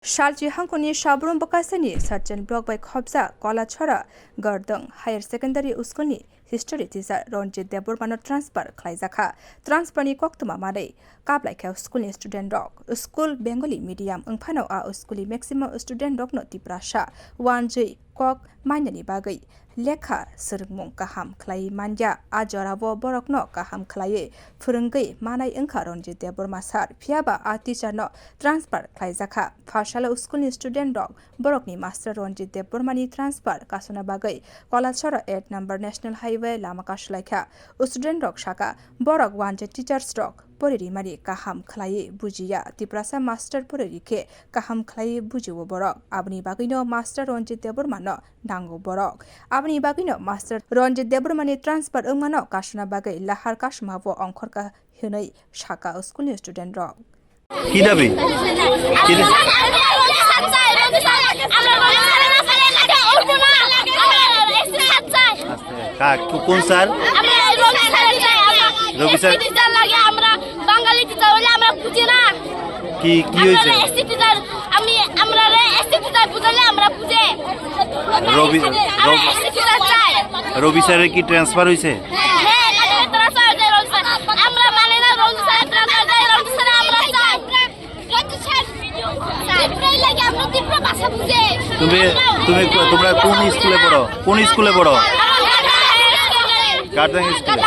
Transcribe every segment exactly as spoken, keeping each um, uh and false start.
Salchi hangkoni Sabrum bwkasani Sarchen block bai khopjak Kolachora Gordong Higher Secondary School ni History teacher Ranjit Debbarma no transfer khlaijakha. Transfer ni koktwma manwi kaplaikha school ni student rok. School Bengali medium wngphano a school ni maximum student rok no Tiprasa wanjwi kok mainani bagwi lekha swrwngmung kaham khlaiwi manya. A jorao borokno kaham khlaiwi phwrwngwi manai wngkha Ranjit Debbarma sir, phiyaba a teacher no transfer khlaijakha. Pharsalo school ni student rok borokni master Ranjit Debbarma ni transfer kasuna bagwi Kolachora eight number National Highway lama kasulaikha. Student rok saka, borok wanjwi teachers rok poririmani kaham khlaiwi bujiya. Tiprasa master poriri khe kaham khlaiwi bujio borok. Aboni bagwino master Ranjit Debbarma no nango borok. Aboni bagwino master Ranjit Debbarma ni transfer wngmano kasuna bagwi lahar kasuma bo ongkhorkha hwnwi saka school ni student rok. কি দাবি? কি দা- আস্তে। কা-, কো-, কোন স্যার? রবি স্যার। বাঙালি টিচার হলে আমরা বুঝি না। কি, কি হয়েছে? এসসি টিচার, আমি, আমরা এসসি টিচার বুঝালে আমরা বুঝে। রবি, আমরা রবি এসসি টিচার চাই। রবি স্যারের কি ট্রান্সফার হয়েছে? হ্যাঁ, এখানে ট্রান্সফার হয়েছে রবি স্যার। আমরা মানি না রবি স্যারের ট্রান্সফার চাই, রবি স্যার আমরা চাই। রবি স্যার, ত্রিপুরায় লাগে, আমরা ত্রিপুরা ভাষা বুঝে। তুমি, তুমি, তোমরা কোন স্কুলে পড়ো? কোন স্কুলে পড়ো? গার্ডেন স্কুলে।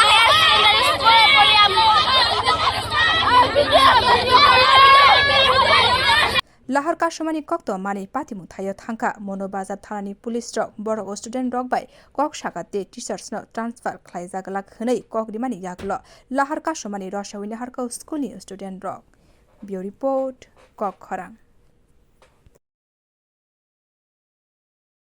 Lahar kasumani kokto manwi patimung thaio thangkha. Mono Bazar thanani police rok borok o student rok bai kok saka tei teachers no transfer khlaijak glak hwnwi kok rimani yagulo lahar kasumani rosawi naharkha school ni student rok. Bureau Report, Kok Khorang.